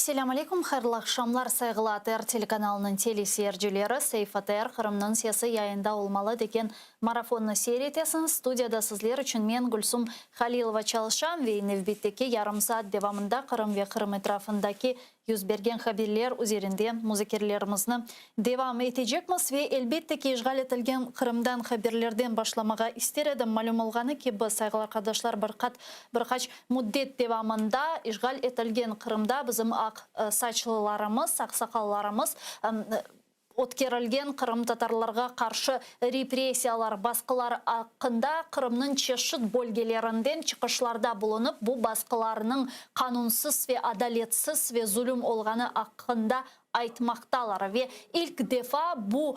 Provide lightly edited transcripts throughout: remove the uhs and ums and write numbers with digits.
Selâm aleyküm, hayırlı aqşamlar, sayğılı ATR telekanalınıñ teleseyircileri, Seyf ATR, Qırımnıñ sesi yayında olmalı degen marafonnı seyir etesiñiz. Studiyada sizler içün men, Gülsum Halilova çalışam ve nevbetteki yarım saat devamında Qırım ve Qırım etrafındaki yüz bergen haberler üzerinde muzakerelerimizni devam etecekmiz ve, elbette ki, işğal etilgen Qırımdan haberlerden başlamağa ister edim. Malüm olğanı kibi, sayğılı arqadaşlar, bir qat, bir qaç müddet devamında işğal etilgen Qırımda bizim aq saçlılarımız, aqsaqallarımız ötkerilgen qırımtatarlarğa qarşı repressiyalar, basqılar aqqında Qırımnıñ çeşit bölgelerinden çıqışlarda bulunıp, bu basqılarnıñ qanunsız ve adaletsiz ve zulüm olğanı aqqında aytmaqtalar. Ve ilk defa bu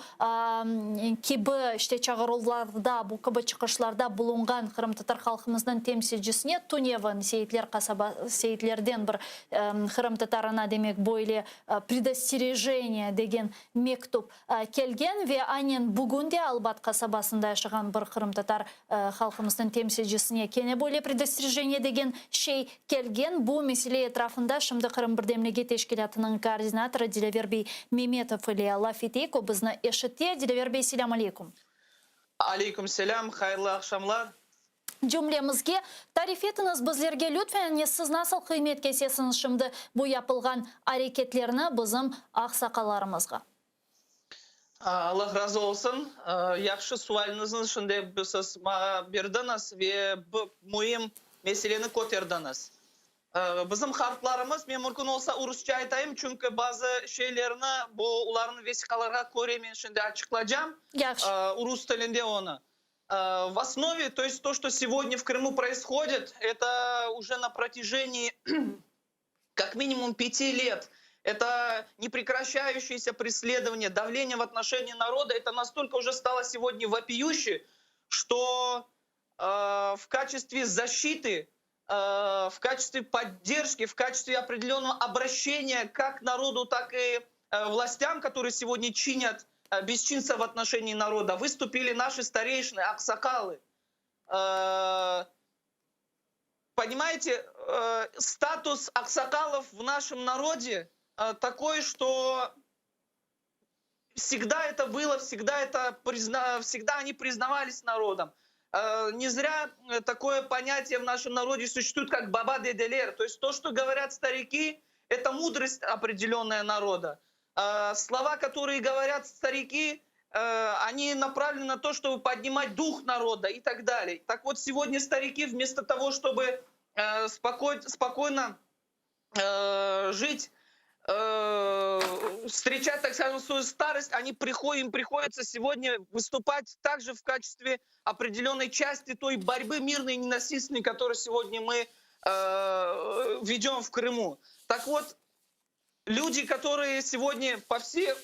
kibi işte çağıruvlarda, bu kibi çıqışlarda bulunğan qırımtatar halqımıznıñ temsilcisine tünevin Seyitler qasaba, Seyitlerden bir qırımtatarına, demek, böyle predosterejeniye degen mektüp kelgen ve aynen bugün de Albat qasabasında yaşağan bir qırımtatar halqımıznıñ temsilcisine kene böyle predosterejeniye degen şey kelgen. Bu mesele etrafında şimdi Qırım birdemligi teşkilâtınıñ koordinatorı Dilâver bey Memetov ile laf eteyik, o bizni eşite. Dilâver bey, selâm aleyküm. Aleyküm selâm, hayırlı aqşamlar. Cümlemizge tarif etiñiz bizlerge lütfen, yani siz nasıl qıymet kesesiñiz şimdi bu yapılğan areketlerni bizim aqsaqallarımızğa? Allah razı olsun. Yahşı sualiñizni şimdi siz maña berdiñiz ve bu müim meseleni köterdiñiz. Bizim qartlarımız, men mümkün olsa urusça aytayım, çünki bazı şeylerni bu olarnıñ vesiqalarğa köre men şimdi açıqlacam. Yahşı. Urus tilinde onı. В основе, то есть то, что сегодня в Крыму происходит, это уже на протяжении как минимум 5 лет. Это непрекращающееся преследование, давление в отношении народа. Это настолько уже стало сегодня вопиюще, что в качестве защиты, в качестве поддержки, в качестве определенного обращения как к народу, так и властям, которые сегодня чинят бесчинства в отношении народа, выступили наши старейшины, аксакалы. Понимаете, статус аксакалов в нашем народе такой, что всегда это было, всегда они признавались народом. Не зря такое понятие в нашем народе существует, как baba-dedeler. То есть то, что говорят старики, это мудрость определенная народа. Слова, которые говорят старики, они направлены на то, чтобы поднимать дух народа и так далее. Так вот, сегодня старики вместо того, чтобы спокойно жить, встречать, так скажем, свою старость, им приходится сегодня выступать также в качестве определенной части той борьбы мирной и ненасильственной, которую сегодня мы ведем в Крыму. Так вот, люди, которые сегодня во всех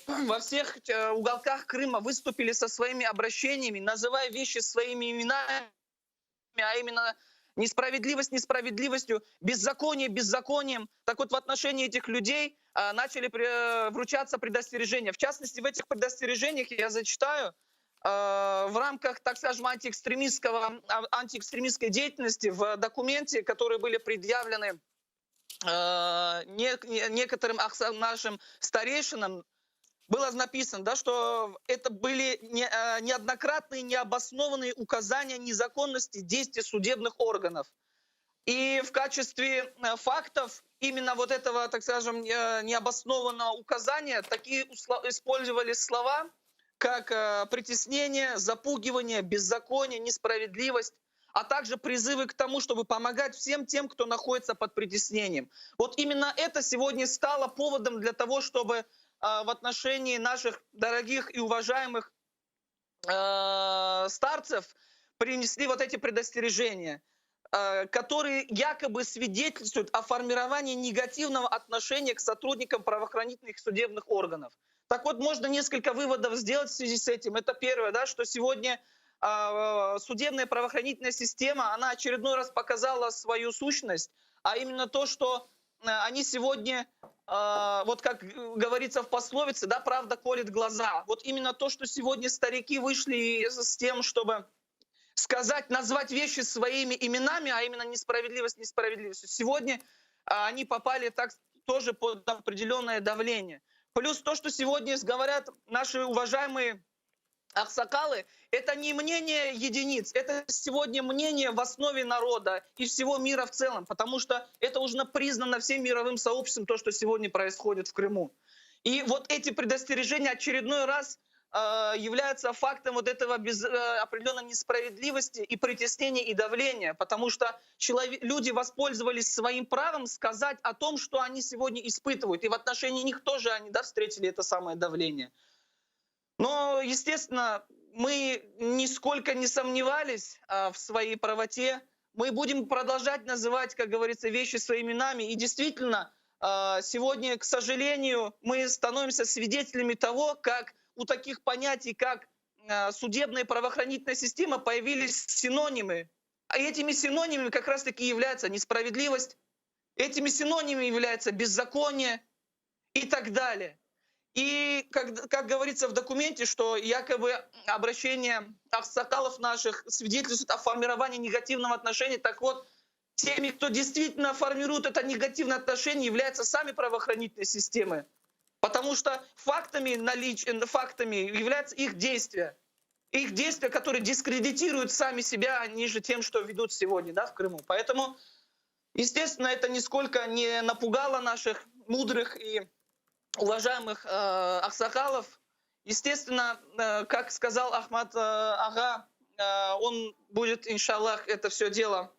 уголках Крыма выступили со своими обращениями, называя вещи своими именами, а именно несправедливость несправедливостью, беззаконие беззаконием. Так вот, в отношении этих людей начали вручаться предостережения. В частности, в этих предостережениях, я зачитаю, в рамках, так скажем, антиэкстремистской деятельности в документе, которые были предъявлены некоторым нашим старейшинам, было написано, да, что это были неоднократные необоснованные указания незаконности действий судебных органов. И в качестве фактов именно вот этого, так скажем, необоснованного указания такие использовались слова, как притеснение, запугивание, беззаконие, несправедливость, а также призывы к тому, чтобы помогать всем тем, кто находится под притеснением. Вот именно это сегодня стало поводом для того, чтобы в отношении наших дорогих и уважаемых старцев принесли вот эти предостережения, которые якобы свидетельствуют о формировании негативного отношения к сотрудникам правоохранительных судебных органов. Так вот, можно несколько выводов сделать в связи с этим. Это первое, да, что сегодня судебная правоохранительная система, она очередной раз показала свою сущность, а именно то, что они сегодня, вот как говорится в пословице, да, правда колет глаза. Вот именно то, что сегодня старики вышли с тем, чтобы сказать, назвать вещи своими именами, а именно несправедливость несправедливостью. Сегодня они попали так тоже под определенное давление. Плюс то, что сегодня говорят наши уважаемые аксакалы, это не мнение единиц, это сегодня мнение в основе народа и всего мира в целом, потому что это уже признано всем мировым сообществом, то, что сегодня происходит в Крыму. И вот эти предостережения очередной раз являются фактом вот этого без, определенной несправедливости и притеснения и давления, потому что человек, люди воспользовались своим правом сказать о том, что они сегодня испытывают, и в отношении них тоже они да, встретили это самое давление. Но, естественно, мы нисколько не сомневались в своей правоте. Мы будем продолжать называть, как говорится, вещи своими именами. И действительно, сегодня, к сожалению, мы становимся свидетелями того, как у таких понятий, как судебная и правоохранительная система, появились синонимы. А этими синонимами как раз-таки является несправедливость, этими синонимами является беззаконие и так далее. И, как, как говорится в документе, что якобы обращение аксакалов наших свидетельствует о формировании негативного отношения, так вот, теми, кто действительно формирует это негативное отношение, являются сами правоохранительные системы. Потому что фактами, налич... фактами являются их действия. Их действия, которые дискредитируют сами себя, они же тем, что ведут сегодня да, в Крыму. Поэтому, естественно, это нисколько не напугало наших мудрых и уважаемых э, аксакалов. Естественно, э, как сказал Ахмат э, ağa, э, он будет, иншаллах, это все дело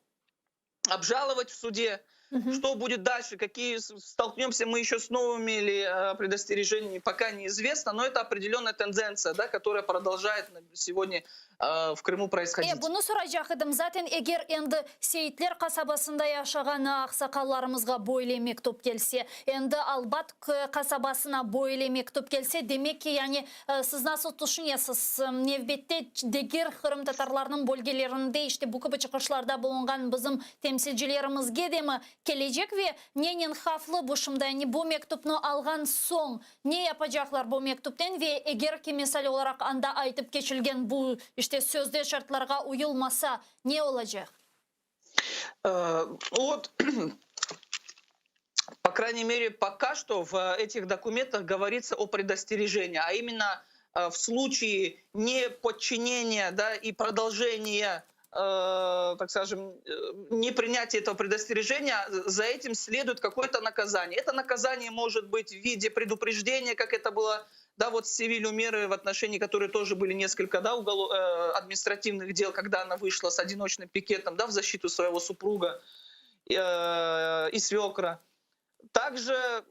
обжаловать в суде. Угу. Что будет дальше, какие столкнемся мы еще с новыми или э, предостережениями, пока неизвестно, но это определенная тенденция, да, которая продолжает сегодня э, в Крыму происходить. E, bunı soracaq edim. Zaten eger endi Seyitler qasabasında yaşağan aqsaqallarımızğa böyle mektüp kelse, endi Albat qasabasına böyle mektüp kelse, demek ki, yani siz nasıl tüşünesiz, nevbette diger qırımtatarlarnıñ bölgelerinde işte bu kibi çıqışlarda bulunğan bizim temsilcilerimizge de mi kelecek ve nenen havflı bu şimdi, yani bu mektüpni alğan soñ ne yapacaqlar bu mektüpten ve eger ki misal olaraq anda aytıp keçilgen bu işte sözde şartlarğa uyulmasa ne olacaq? Вот, по крайней мере, пока что в этих документах говорится о предостережении, а именно в случае неподчинения да, и продолжения, так скажем, непринятия этого предостережения, за этим следует какое-то наказание. Это наказание может быть в виде предупреждения, как это было да, вот с Севиль Умеровой, в отношении которой тоже были несколько да, уголов, административных дел, когда она вышла с одиночным пикетом да, в защиту своего супруга и свекра. Также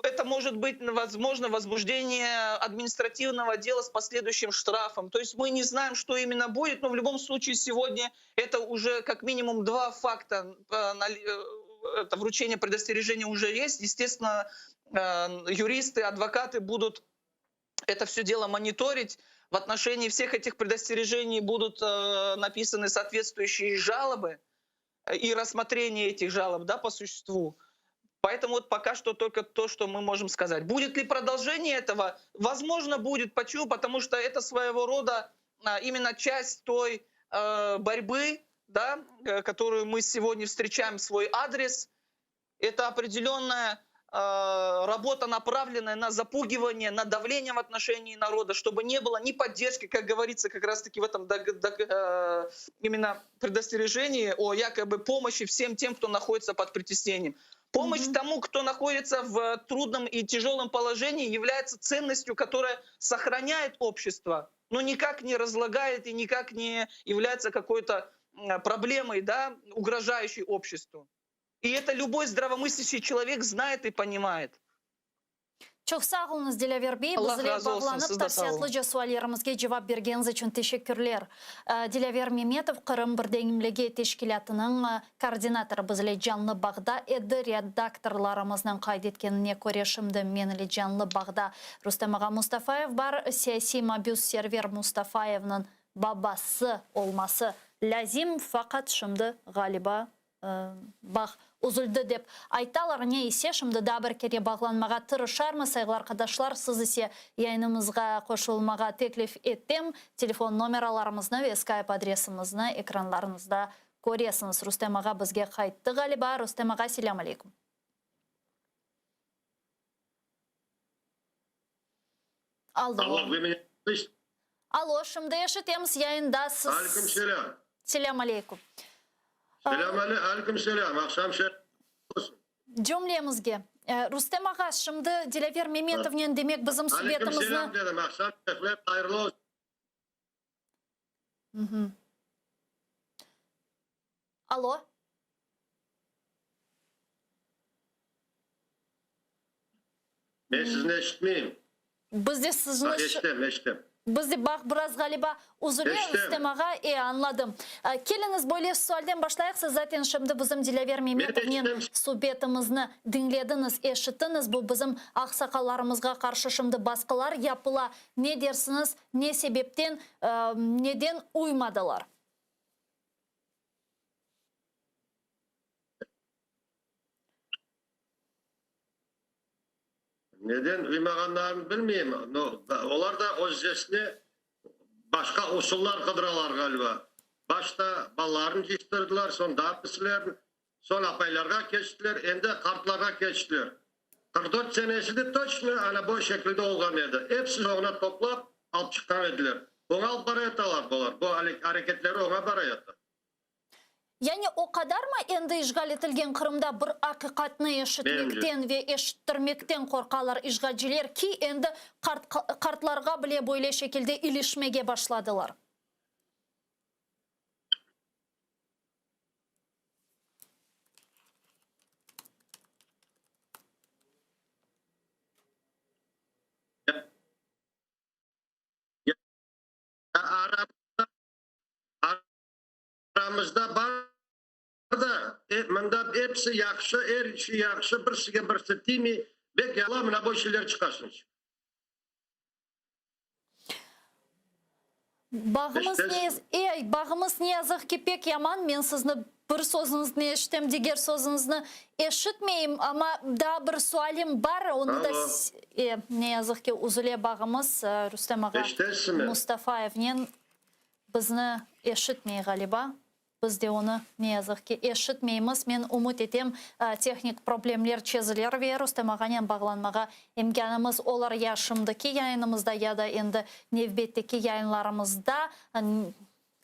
это может быть, возможно, возбуждение административного дела с последующим штрафом. То есть мы не знаем, что именно будет, но в любом случае сегодня это уже как минимум два факта. Это вручение предостережения уже есть. Естественно, юристы, адвокаты будут это все дело мониторить. В отношении всех этих предостережений будут написаны соответствующие жалобы и рассмотрение этих жалоб да, по существу. Поэтому вот пока что только то, что мы можем сказать. Будет ли продолжение этого? Возможно, будет. Почему? Потому что это своего рода именно часть той борьбы, да, которую мы сегодня встречаем в свой адрес. Это определенная работа, направленная на запугивание, на давление в отношении народа, чтобы не было ни поддержки, как говорится как раз-таки в этом именно предостережении о якобы помощи всем тем, кто находится под притеснением. Помощь тому, кто находится в трудном и тяжелом положении, является ценностью, которая сохраняет общество, но никак не разлагает и никак не является какой-то проблемой, да, угрожающей обществу. И это любой здравомыслящий человек знает и понимает. Çoq sağ oluñız, Dilâver bey. Allah Bizler razı olsun, bağlanıp siz de sağ olun. tafsilâtlıca suallerimizge cevap bergeniñiz içün teşekkürler. Dilâver Memetov Qırım birdemligi teşkilâtınıñ koordinatorı bizle canlı bağda edi. Redaktorlarımıznıñ qayd etkenine köre şimdi menim canlı bağda Rustem ağa Mustafayev bar. Siyasiy mabüs Server Mustafayevniñ babası olması lâzim. Faqat şimdi ğaliba bağ üzüldi dep aytalar. Ne ise şimdi daa bir kere bağlanmağa tırışarmız, sayğılı arqadaşlar, siz ise yayınımızğa qoşulmağa teklif etem. Telefon nomeralarımıznı ve Skype adresimizni ekranlarıñızda köresiñiz. Rustem ağa bizge qayttı ğaliba. Rustem ağa, selâm aleyküm. Alo. Alo, вы меня слышите? Alo, şimdi eşitemiz, yayındasız. Aleyküm selâm. Selâm aleyküm. Selâm aleyküm selâm. Aqşam şer olsun. Cümlemizge. Rustem ağa, şimdi Dilâver Memetovnen, demek, bizim Aleyküm subetimizni... selâm dedim. Aqşam şerifler hayırlı olsun. Alo. Men sizni eşitmeyim. Biz de sizni... Ha, eşitem, eşitem. Biz de bağ biraz ğaliba üzüle, Eşitem. Rustem ağa, e, añladım. Keliñiz, böyle sualden başlayıq, siz zaten şimdi bizim Dilâver Memetovnen eşitem. subetimizni diñlediñiz, eşittiñiz, bu bizim aqsaqallarımızğa qarşı şimdi basqılar yapıla, ne dersiñiz, ne sebepten, neden uymadılar? Neden uymağanlarını bilmeyim, no, olar da özcesine başqa usullar qıdıralar ğaliba. Başta balalarını cıyıştırdılar, soñ daa birisilerini, soñ apaylarğa keçtiler, endi qartlarğa keçtiler. 44 senesi de toçno ana bu şekilde olğan edi. Epsini oña toplap alıp çıqqan ediler. Oña alıp barayatalar bular, bu areketleri oña barayata. Yani o qadarmı endi işğal etilgen Qırımda bir aqiqatnı eşitmekten ve eşittirmekten qorqalar işğalciler ki, endi qartlarğa bile böyle şekilde ilişmege başladılar? Aramızda bar da, mında episi yahşı, er şey yahşı, birisige birisi tiymey, bek yala mına bu şeyler çıqasın. Bağımız ne, ey, bağımız ne yazıq ki pek yaman, men sizni bir sözüñizni eşitem, diger sözüñizni eşitmeyim, amma daa bir sualim bar, onı da, e, ne yazıq ki üzüle bağımız, Rüstem ağa Mustafayevnen. Bizni eşitmey, ğaliba. Biz de onı, ne yazıq ki, eşitmeymiz. Men ümüt etem, tehnik problemler çezilir ve Rustem ağanen bağlanmağa imkânımız olur ya şimdiki yayınımızda, ya da endi nevbetteki yayınlarımızda.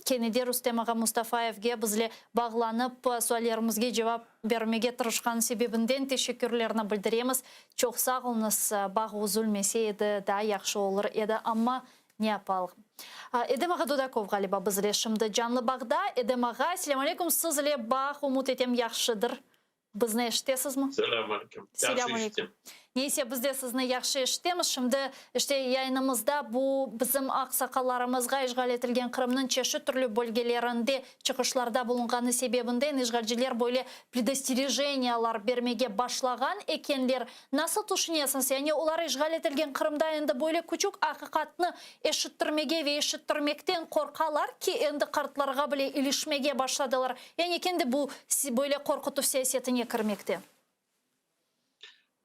Kene de Rustem ağa Mustafayevge bizle bağlanıp, suallerimizge cevap bermege tırışqanı sebebinden teşekkürlerni bildiremiz. Çoq sağ oluñız. Bağ üzülmese edi, daa yahşı olur edi, amma Ne yapalım? Edem ağa Dudakov ğaliba bizle şimdi canlı bağda. Edem ağa, selâm aleyküm, siz ile bağ, ümüt etem, yahşıdır. Bizni eşitesizmi? Selâm aleyküm. Selâm Yahşı aleyküm. eşitem. Neyse, biz de sizni yahşı eşitemiz. Şimdi, işte, yayınımızda bu bizim aqsaqallarımızğa işğal etilgen Qırımnıñ çeşit türlü bölgelerinde çıqışlarda bulunğanı sebebinden işğalciler böyle predosterejeniyalar bermege başlağan ekenler. Nasıl tüşünesiñiz, yani olar işğal etilgen Qırımda endi böyle küçük aqiqatnı eşittirmege ve eşittirmekten qorqalar ki, endi qartlarğa bile ilişmege başladılar, yani kendi bu böyle qorqutuv siyasetine kirmekte?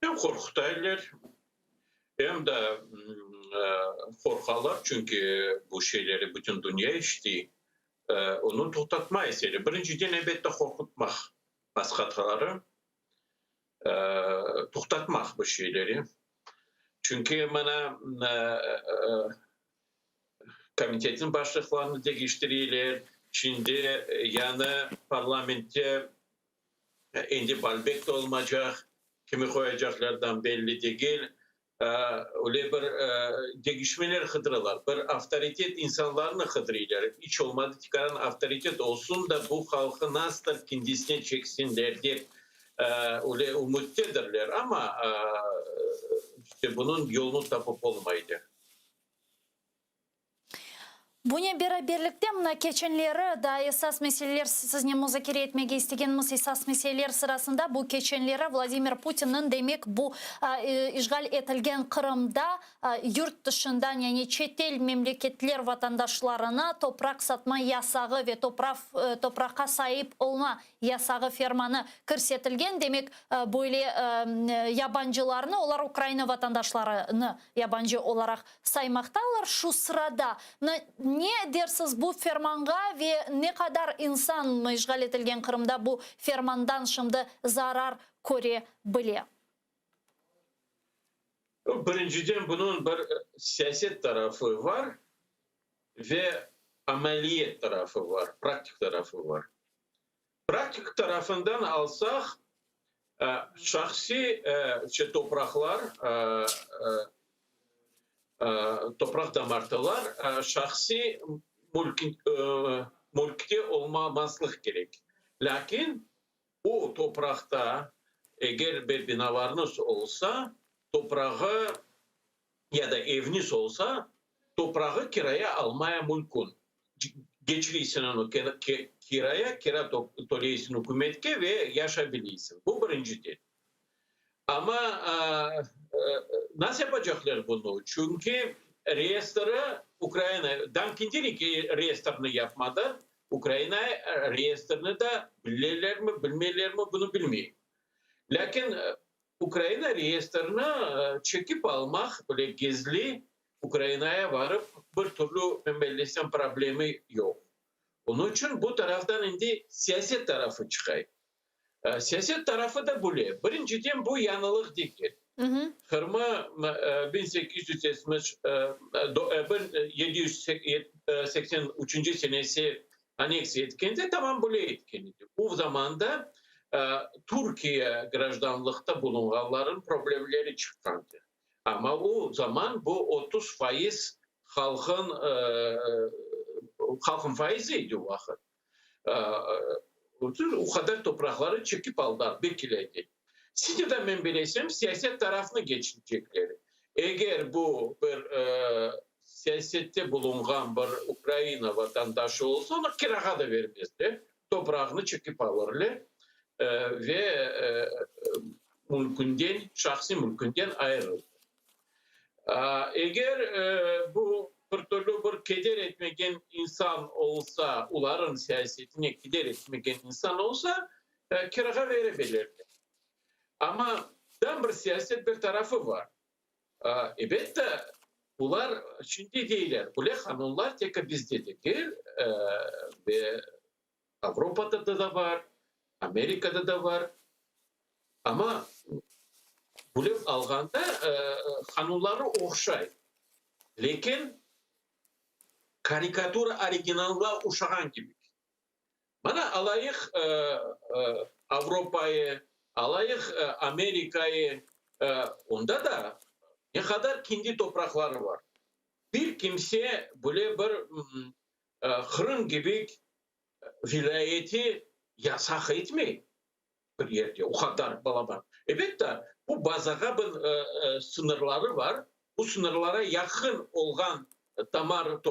Em qorqutaylar, em de qorqalar, çünki bu şeyleri bütün dünya eşitiy, onı toqtatma eseri. Birinciden, elbette, qorqutmaq basqatları. Toqtatmaq bir şeyleri. Çünki mana komitetniñ başlıqlarını deñiştireyler, şimdi yañı parlamentte endi Balbek de olmaycaq, kimi qoyacaqlardan belli degil. Öyle bir deñişmeler qıdıralar, bir avtoritet insanlarnı qıdırıylar. İç olmadı tikaran avtoritet olsun da, bu halqı nasıldır kendisine çeksinler dep öyle ümüttedirler. Amma işte bunıñ yolunı tapıp olmaydı. Bunen beraberlikte, mına keçenleri daa esas meseleler siznen muzakere etmege istegenimiz esas meseleler sırasında bu keçenleri Vladimir Putinniñ demek bu işğal etilgen Qırımda yurt tışından yani çetel memleketler vatandaşlarına topraq satma yasağı ve topraqqa saip olma yasağı fermanı kirsetilgen demek böyle yabancılarnı olar Ukraina vatandaşlarını yabancı olaraq saymaqtalar. Şu sırada, ne dersiz bu fermanğa ve ne qadar insan işğal etilgen Qırımda bu fermandan şimdi zarar köre bile? Birinciden, bunıñ bir siyaset tarafı var ve ameliyet tarafı var, praktik tarafı var. Praktik tarafından alsaq, şahsiy topraqlar, topraq damartılar şahsiy mülkte olmamazlıq kerek. Lâkin o topraqta eger bir binalarıñız olsa, toprağı ya da evniz olsa, toprağı kiraya almaya mümkün. Geçiriysiñ onı kiraya, kira töleysiñ ükümetke ve yaşabiliysiñ. Bu birinciden. Amma nasıl yapacaqlar bunı? Çünki reyestri Ukraina, Dankindirik reyestrini yapmadı, Ukraina reyestrini da bilelermi, bilmeylermi, bunı bilmeyim. Lâkin Ukraina reyestrini çekip almaq, böyle gizli Ukrainaya varıp bir türlü, men bellesem, problemi yoq. Onıñ içün bu taraftan endi siyaset tarafı çıqay. Siyaset tarafı da böyle. Birinciden, bu yañılıq degil. Qırımı 1783 senesi aneksiya etkende tamam böyle etken edi. O zamanda Türkiye grajdanlıqta bulunğanlarınıñ problemleri çıqqandı. Amma o zaman bu 30% halqın halqın faizi edi o vaqıt. O qadar topraqları çekip aldılar, bekiledi. Şimdi de men bilesem, siyaset tarafını geçirecekler. Eger bu bir siyasette bulunğan bir Ukraina vatandaşı olsa, onı kirağa da vermezler, toprağını çekip alırlar ve mülkünden, şahsiy mülkünden ayırırlar. Eger bu bir türlü bir keder etmegen insan olsa, olarnıñ siyasetine keder etmegen insan olsa, kirağa bere bilirler. Amma tam bir siyaset bir tarafı bar. Elbette, bular şimdi deyler, böyle qanunlar tek bizde degil, ve Avropada da bar, Amerikada da bar. Amma bölip alğanda qanunları oqşay. Lâkin karikatura originalğa oşağan kibi. Mana alayıq Avropayı, alayıq Amerikayı, onda da ne qadar kendi topraqları bar. Bir kimse böyle bir Qırım kibi vilâyeti yasaq etmey bir yerde, o qadar balaban. Elbette, bu bazağa bir sıñırları bar, bu sıñırlara yaqın olğan tamar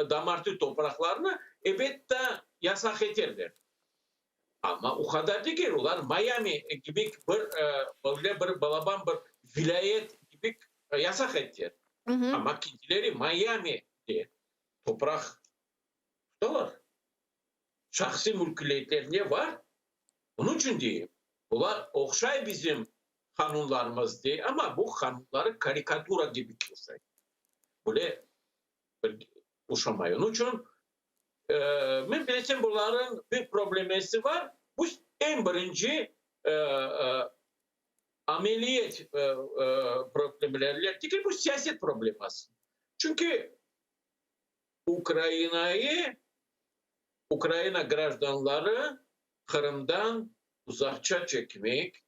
damartı topraqlarnı, elbette, yasaq eterler. Amma o qadar degil, olar Mayami kibi bir böyle bir balaban bir vilâyet kibi yasaq ettiler. Amma kendileri Mayamide topraq tutalar. Şahsiy mülkiyetlerinde bar. Bunıñ içün deyim, bular oqşay bizim qanunlarımız dey, amma bu qanunları karikatura kibi oşay. Böyle bir oşamay. Onıñ içün men bilsem, bularnıñ bir problemesi bar. Bu eñ birinci ameliyet problemleri degil, bu siyaset probleması. Çünki Ukrainayı, Ukraina grajdanları Qırımdan uzaqça çekmek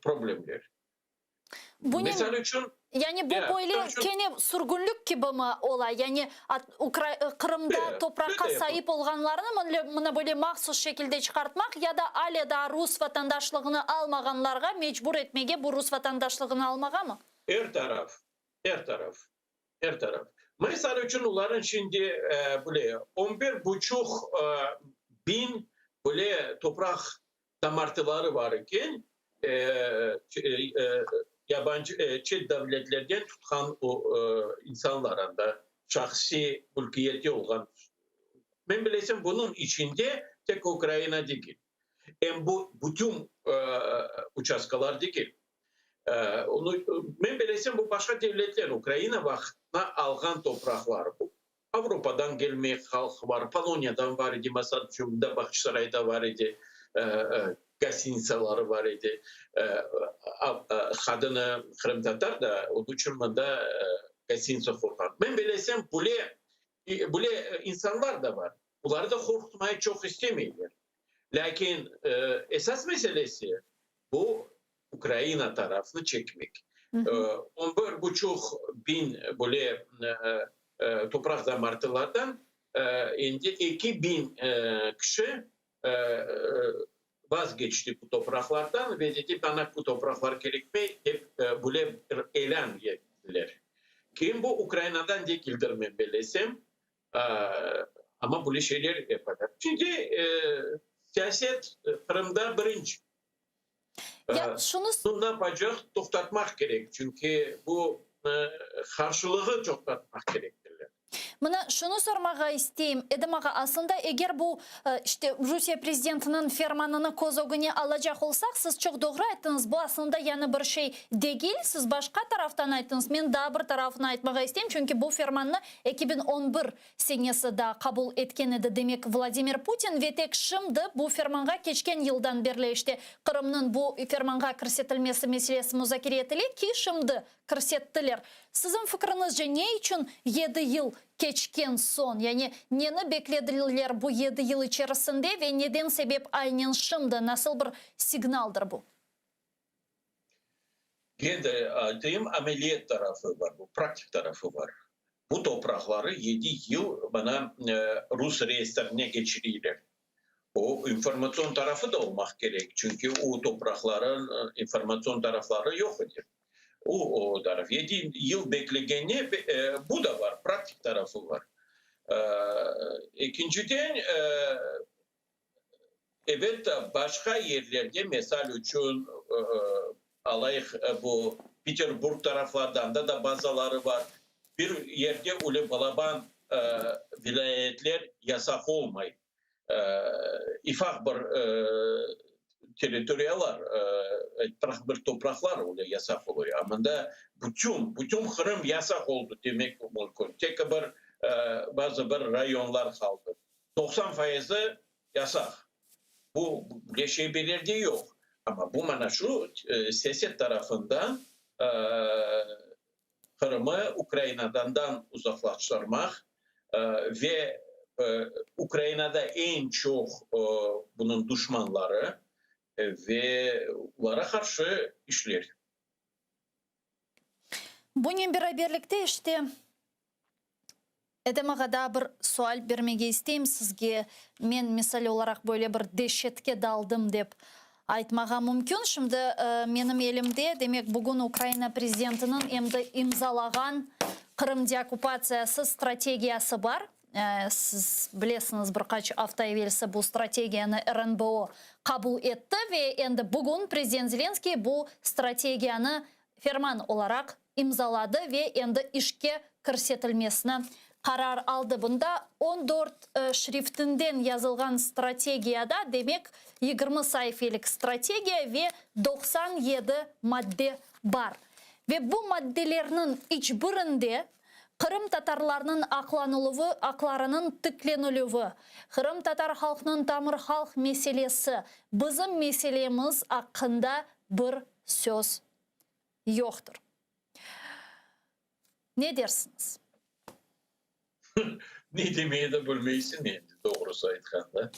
problemler. Bunen, Misal içün, yani bu ya, böyle misal içün, kene sürgünlik kibi mi ola? Yani Qırımda de, topraqqa de, de, saip olğanlarnı mına böyle mahsus şekilde çıqartmaq ya da ale daa rus vatandaşlığını almağanlarğa mecbur etmege bu rus vatandaşlığını almağa mı? Er taraf, er taraf. Er taraf. Misal içün, olarnıñ şimdi böyle on bir buçuq biñ böyle topraq damartıları bar eken, yabancı, çet devletlerden tutqan o insanlar anda şahsiy mülkiyeti olğan. Men bilesem, bunıñ içinde tek Ukraina degil. Em bu bütün uçastkalar degil. Onı, men bilesem, bu başqa devletler Ukraina vaqtına alğan topraqlar. Bu Avropadan gelmek halq bar, Poloniyadan bar edi, masal içün, mında Bağçasarayda bar edi. Gostinitsaları bar edi. Qadını qırımtatar da, onıñ içün mında gostinitsa qurğan. Men bilesem, böyle, böyle insanlar da bar. Olar da qorqutmayı çoq istemeyler. Lâkin esas meselesi, bu Ukraina tarafnı çekmek. On bir buçuq biñ böyle topraq damartılardan endi 2000 kişi vazgeçti bu topraqlardan ve dedi, bana bu topraqlar kerekmey, dep böyle bir elân ettiler. Kim bu Ukrainadan degildir, men bellesem, amma böyle şeyler yapalar. Çünki siyaset Qırımda birinci. Ya şunı. Bunı ne yapacaq? Toqtatmaq kerek, çünki bu qarşılığı toqtatmaq kerektirler. Mına şunı sormağa isteyim, Edem ağa, aslında eger bu, işte, Rusiye prezidentiniñ fermanını köz ögüne alacaq olsaq, siz çoq doğru ayttıñız, bu aslında yañı bir şey degil, siz başqa taraftan ayttıñız, men daa bir tarafını aytmağa isteyim, çünki bu fermannı 2011 senesi daa qabul etken edi, demek, Vladimir Putin ve tek şimdi bu fermanğa keçken yıldan berli işte Qırımnıñ bu fermanğa kirsetilmesi meselesi muzakere etile ki, şimdi kirsettiler. Siziñ fikriñizce ne içün yedi yıl keçken soñ, yani neni beklediler bu yedi yıl içerisinde ve neden sebep aynen şimdi, nasıl bir signaldır bu? Kene de aytayım, ameliyat tarafı bar, bu praktik tarafı bar. Bu topraqları yedi yıl mana rus reyestrine keçireyler. O informatsion tarafı da olmaq kerek, çünki o topraqların informatsion tarafları yoq edi. O, o taraf. Yedi yıl beklegeni bu da bar, praktik tarafı bar. Ekinciden, Ebet, başqa yerlerge, mesal içün, alayıq, bu Peterburg taraflarda, anda da bazaları bar. Bir yerde öyle balaban vilâyetler yasaq olmay. İfaq bir territoriyalar, bir topraqlar öyle yasaq oluyor. A mında bütün, bütün Qırım yasaq oldı demek mümkün. Tek bir bazı bir rayonlar qaldı. 90 fayızı yasaq. Bu böyle şey bir yerde yoq. Amma bu mana şu siyaset tarafından Qırımı Ukrainadan uzaqlaştırmaq ve Ukrainada eñ çoq bunıñ duşmanları ve olara qarşı işler. Bunen beraberlikte işte Edem ağa, daa bir sual bermege isteyim sizge. Men misal olaraq böyle bir deşetke daldım dep aytmağa mümkün. Şimdi menim elimde, demek, bugün Ukraina prezidentiniñ endi imzalağan Qırım deokupatsiyası strategiyası bar. Siz bilesiñiz, bir qaç afta evelsi bu strategiyanı RNBO qabul etti ve endi bugün prezident Zelenskıy bu strategiyanı ferman olaraq imzaladı ve endi işke kirsetilmesini qarar aldı. Bunda 14 şriftinden yazılğan strategiyada, demek, 20 saifelik strategiya ve 97 madde bar. Ve bu maddelerniñ iç birinde qırımtatarlarnıñ aqlanıluvı, aqlarınıñ tiklenilüvi, qırımtatar halqnıñ tamır halq meselesi, bizim meselemiz aqqında bir söz yoqtır. Ne dersiñiz? Ne demeyi de bilmeysiñ endi, doğrusı aytqanda.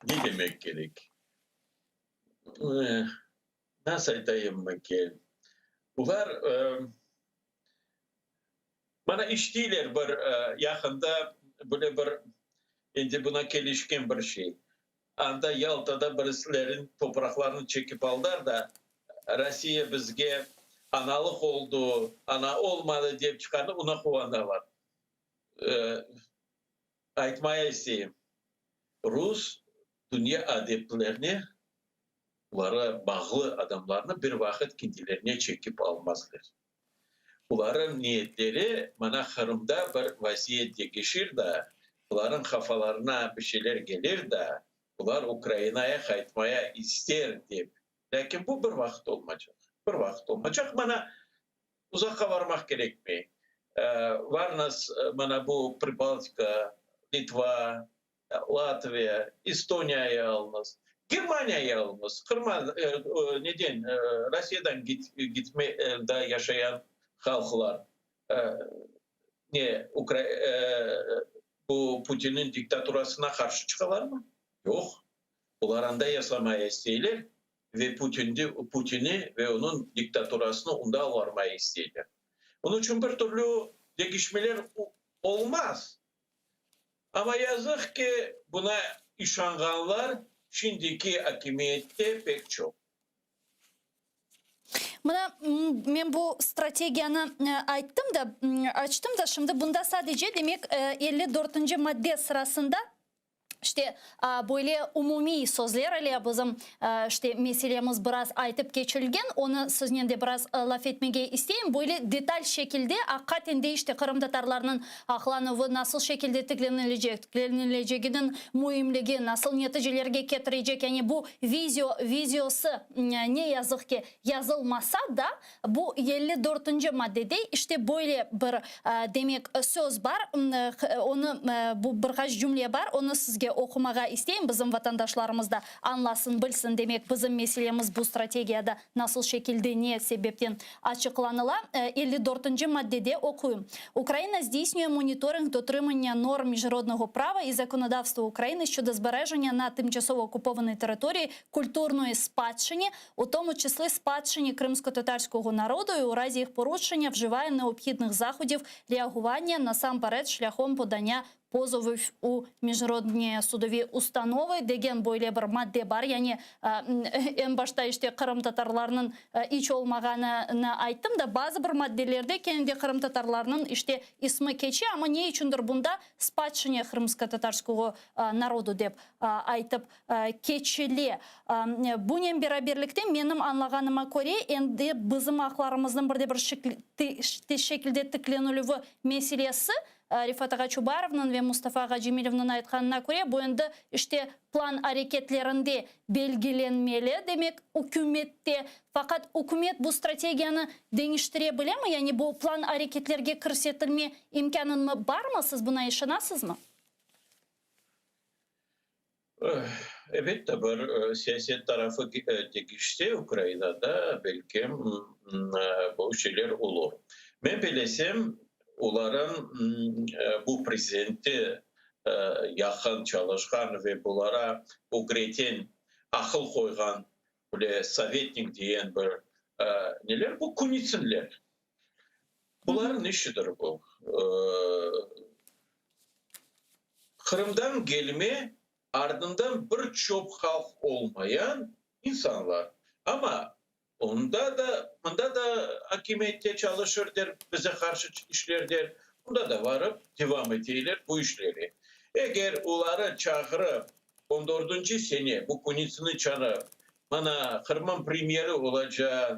Ne demek kerek? Nasıl aytayımmı ki, bular mana işteyler bir yaqında böyle bir endi buna kelişken bir şey. Anda Yaltada birislerin topraqlarını çekip aldılar da, Rossiya bizge analıq oldu, ana olmadı dep çıqardı, buna quvanalar. Aytmaya isteyim, rus dünya adeptlerine, olara bağlı adamlarnı bir vaqıt kendilerine çekip almazlar. Bularıñ niyetleri mana Qırımda bir vaziyet degişir da, bularıñ qafalarına bir şeyler gelir da, bular Ukrainaya qaytmaya ister dep. Lâkin bu bir vaqıt olmacaq. Bir vaqıt olmacaq. Mana uzaqqa barmaq kerekmey. Varnaz mana bu Pribaltika, Litva, Latviya, Estoniyayı alınız. Germaniyayı alıñız, Qırıma neden, Rossiyadan gitme da yaşayan halqlar, ne, bu Putinniñ diktaturasına qarşı çıqalarmı? Yoq. Olar anda yasamaya isteyler ve Putinni ve onıñ diktaturasını onda alvarmaya isteyler. Onıñ içün bir türlü degişmeler olmaz. Amma yazıq ki, buna işanğanlar şimdiki akimiyette pek çoq. Mına, men bu strategiyanı ayttım da, açtım da, şimdi bunda sadece, demek, 54-nci madde sırasında, işte, böyle umumiy sözler ile bizim, işte, meselemiz biraz aytıp keçilgen, onı siznen de biraz laf etmege isteyim. Böyle detal şekilde, aqiqaten de, işte, qırımtatarlarnıñ aqlanuvı nasıl şekilde tiklenilecek, tiklenileceginiñ müimligi, nasıl neticelerge ketirecek, yani bu vizio, viziosı, ne yazıq ki, yazılmasa da, bu 54-nci maddede işte böyle bir, demek, söz bar, onı, bu bir qaç cümle bar, onı sizge oqumağa isteyim, bizim vatandaşlarımız da añlasın, bilsin, demek, bizim meselemiz bu strategiyada nasıl şekilde, ne sebepten açıqlanıla. 54-nci maddede oquyım, Ukraina zdійснює моніторинг дотримання норм міжнародного права і законодавства України щодо збереження на тимчасово окупованій території культурної спадщини, у тому числі спадщини кримськотатарського народу, і у разі їх порушення вживає необхідних заходів реагування, насамперед шляхом подання позовів у міжнародні судові установи. Degen böyle bir madde bar. Yani eñ başta işte qırımtatarlarnıñ iç olmağanını ayttım da, bazı bir maddelerde kene de qırımtatarlarnıñ işte ismi keçe, amma ne içündir bunda спадщина крымскотатарского народу dep aytıp keçile. Bunen beraberlikte, menim añlağanıma köre, endi bizim aqlarımıznıñ bir de bir şekilde tiklenilüvi meselesi, Refat ağa Çubarovnıñ ve Mustafa ağa Cemilevniñ aytqanına köre, bu endi işte plan areketlerinde belgilenmeli, demek, ükümette. Faqat ükümet bu strategiyanı deñiştire bilemi? Yani bu plan areketlerge kirsetilme imkânı barmı? Siz buna işanasızmı? Elbette, bir siyaset tarafı deñişse Ukrainada, belki bu şeyler olur. Men bilesem, olarnıñ bu prezidenti yaqın çalışqan ve bulara ögreten, aqıl qoyğan böyle советник degen bir neler, bu Kunitsinler. Bularnıñ işidir bu. Qırımdan gelme, ardından bir çoq halq olmayan insanlar. Amma onda da, mında da akimiyette çalışır der, bize qarşı işler der, bunda da varıp devam eteyler bu işleri. Eger oları çağırıp, 14-nci sene bu Kunitsini çağırıp, mana Qırımın premyeri olacaq,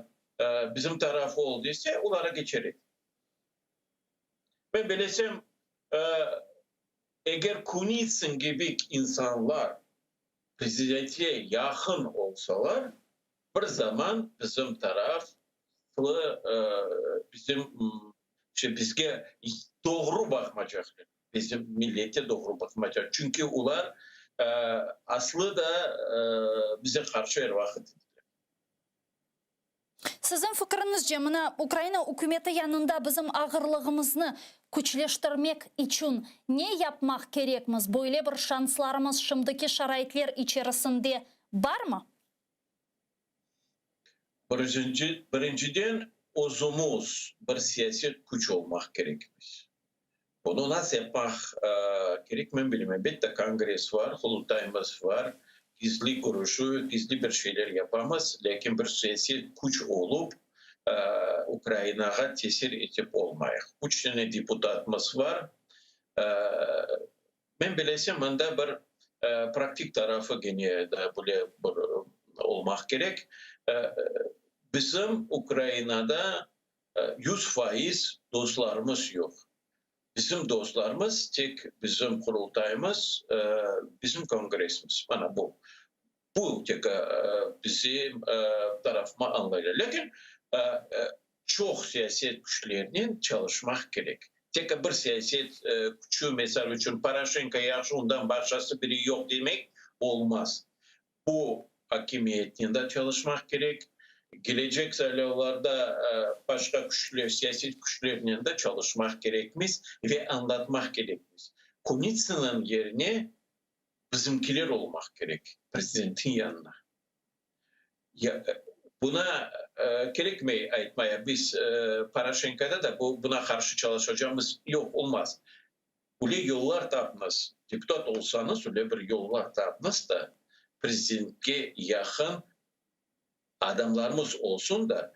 bizim taraf ol dese, olara geçerek. Men bilesem, eger Kunitsin kibi insanlar prezidentke yaqın olsalar, bir zaman bizim taraflı bizim bizge doğru baqmaycaqlar. Bizim millete doğru baqmaycaq. Çünki olar aslı da bize qarşı er vaqıt ediler. Siziñ fikriñizce, mına Ukraina ükümeti yanında bizim ağırlığımıznı küçleştirmek içün ne yapmaq kerekmiz? Böyle bir şanslarımız şimdiki şaraitler içerisinde barmı? Birinciden, özümiz bir siyaset küç olmaq kerekmiz. Bunı nasıl yapmaq kerek, men bilmeyim. Elbette, Kongress var, Qurultayımız var, gizli körüşüv, gizli bir şeyler yapamız, lâkin bir siyasiy küç olıp, Ukrainağa tesir etip olmayıq. Üç tane deputatımız var. Men bilesem, mında bir praktik tarafı gene de böyle bir olmaq kerek. Bizim Ukrainada 100% dostlarımız yoq. Bizim dostlarımız tek bizim Qurultayımız, bizim Kongressimiz. Mana bu. Bu tek bizim tarafıma añlaylar. Lâkin çoq siyaset küçlerinen çalışmaq kerek. Tek bir siyaset küçü, misal içün, Poroşenko yahşı, ondan başqası biri yoq demek olmaz. Bu akimiyetnen de çalışmaq kerek, kelecek saylavlarda başqa küçler, siyasiy küçlernen de çalışmaq kerekmiz ve añlatmaq kerekmiz. Kunitsınıñ yerine bizimkiler olmaq kerek prezidentniñ yanına. Buna kerekmey aytmaya, biz Poroşenkoda da buna qarşı çalışacağımız, yoq, olmaz. Öyle yollar tapıñız, deputat olsañız, öyle bir yollar tapıñız da, prezidentke yaqın adamlarımız olsun da,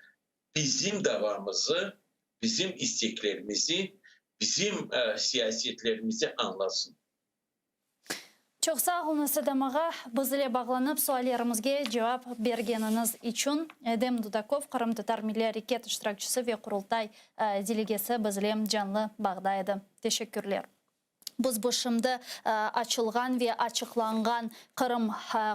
bizim davamızı, bizim isteklerimizi, bizim siyasetlerimizi añlasın. Çoq sağ oluñız, Edem ağa, biz ile bağlanıp suallerimizge cevap bergeniñiz içün. Edem Dudakov, qırımtatar milliy areket iştirakçisi ve Qurultay delegesi biz ile canlı bağda edi. Teşekkürler. Biz bu şimdi açılğan ve açıqlanğan Qırım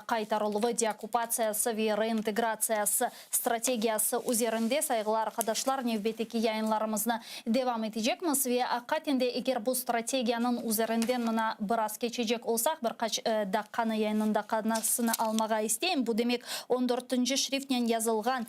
qaytarıluvı, deokkupatsiyası ve reintegratsiyası strategiyası üzerinde, sayğılı arqadaşlar, nevbetteki yayınlarımıznı devam etecekmiz. Ve aqiqaten de, eger bu strategiyanıñ üzerinden mına biraz keçecek olsaq, bir qaç daqqanı, yayınnıñ daqqasını almağa isteyim. Bu demek, on dörtünci şriftnen yazılğan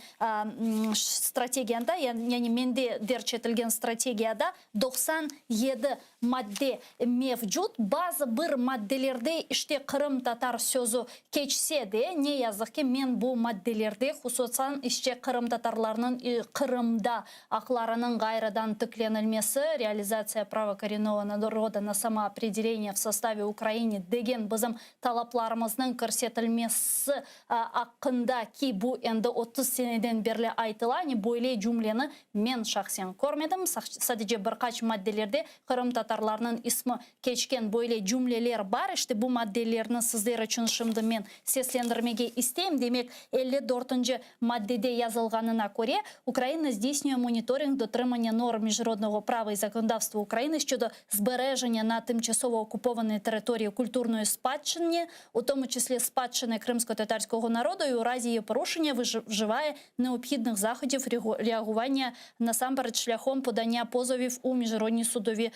strategiyanda, yani mende derc etilgen strategiyada 97 madde mevcut. Bazı bir maddelerde işte qırımtatar sözü keçse de, ne yazıq ki, men bu maddelerde, hususan işte qırımtatarlarnıñ Qırımda aqlarınıñ ğayrıdan tiklenilmesi, realizatsiya prava korennova naroda na samoopredeleniye v sostave Ukraine degen bizim talaplarımıznıñ kirsetilmesi aqqında ki, bu endi 30 seneden berli aytıla, hani böyle cümleni men şahsen körmedim, sadece bir qaç maddelerde qırımtatarlarnıñ ismi keçken böyle cümleler bar. İşte bu maddelerni sizler içün şimdi men seslendirmege isteyim. Demek, 54-nci maddede yazılğanına köre, Ukraina zdeyснює моніторинг дотримання норм міжнародного права і законодавства України щодо збереження на тимчасово окупованій території культурної спадщини, у тому числі спадщини кримськотатарського народу, і у разі її порушення вживає необхідних заходів реагування насамперед шляхом подання позовів у міжнародні судові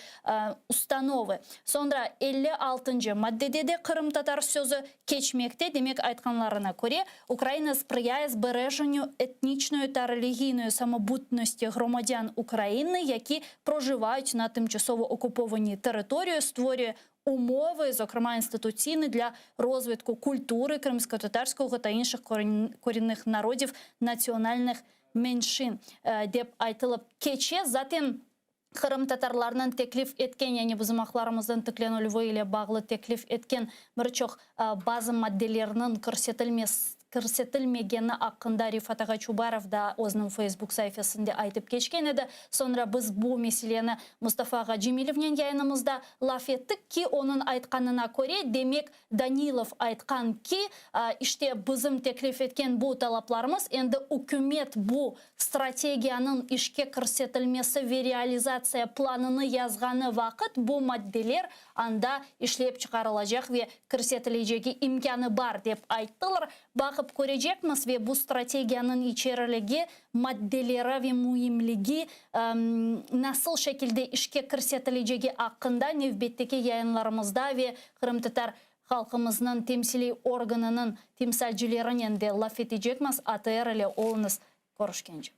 установи. Soñra 56-ncı maddede de qırımtatar sözü keçmekte, demek aytqanlarına köre, Україна сприяє збереженню етнічної та релігійної самобутності громадян України, які проживають на тимчасово окупованій території, створює умови, зокрема інституційні, для розвитку культури кримськотатарського та інших корінних народів національних меншин. Dep aytılıp keçe. Zaten qırımtatarlarnıñ teklif etken, yani bizim aqlarımıznıñ tiklenilüvi ile bağlı teklif etken bir çoq bazı maddelerniñ kirsetilmegeni aqqında Refat ağa Çubarov da özüniñ Facebook saifesinde aytıp keçken edi. Soñra biz bu meseleni Mustafa ağa Cemilevnen yayınımızda laf ettik ki, onıñ aytqanına köre, demek, Danilov aytqan ki, işte bizim teklif etken bu talaplarımız endi ükümet bu strategiyanıñ işke kirsetilmesi ve realizatsiya planını yazğanı vaqıt bu maddeler anda işlep çıqarılacaq ve kirsetilecegi imkânı bar, dep ayttılar. Baqıp körecekmiz ve bu strategiyanıñ içeriligi, maddeleri ve müimligi nasıl şekilde işke kirsetilecegi aqqında nevbetteki yayınlarımızda ve qırımtatar halqımıznıñ temsiliy organınıñ timsalcilerinen de laf etecekmiz. ATR ile oluñız. Körüşkence.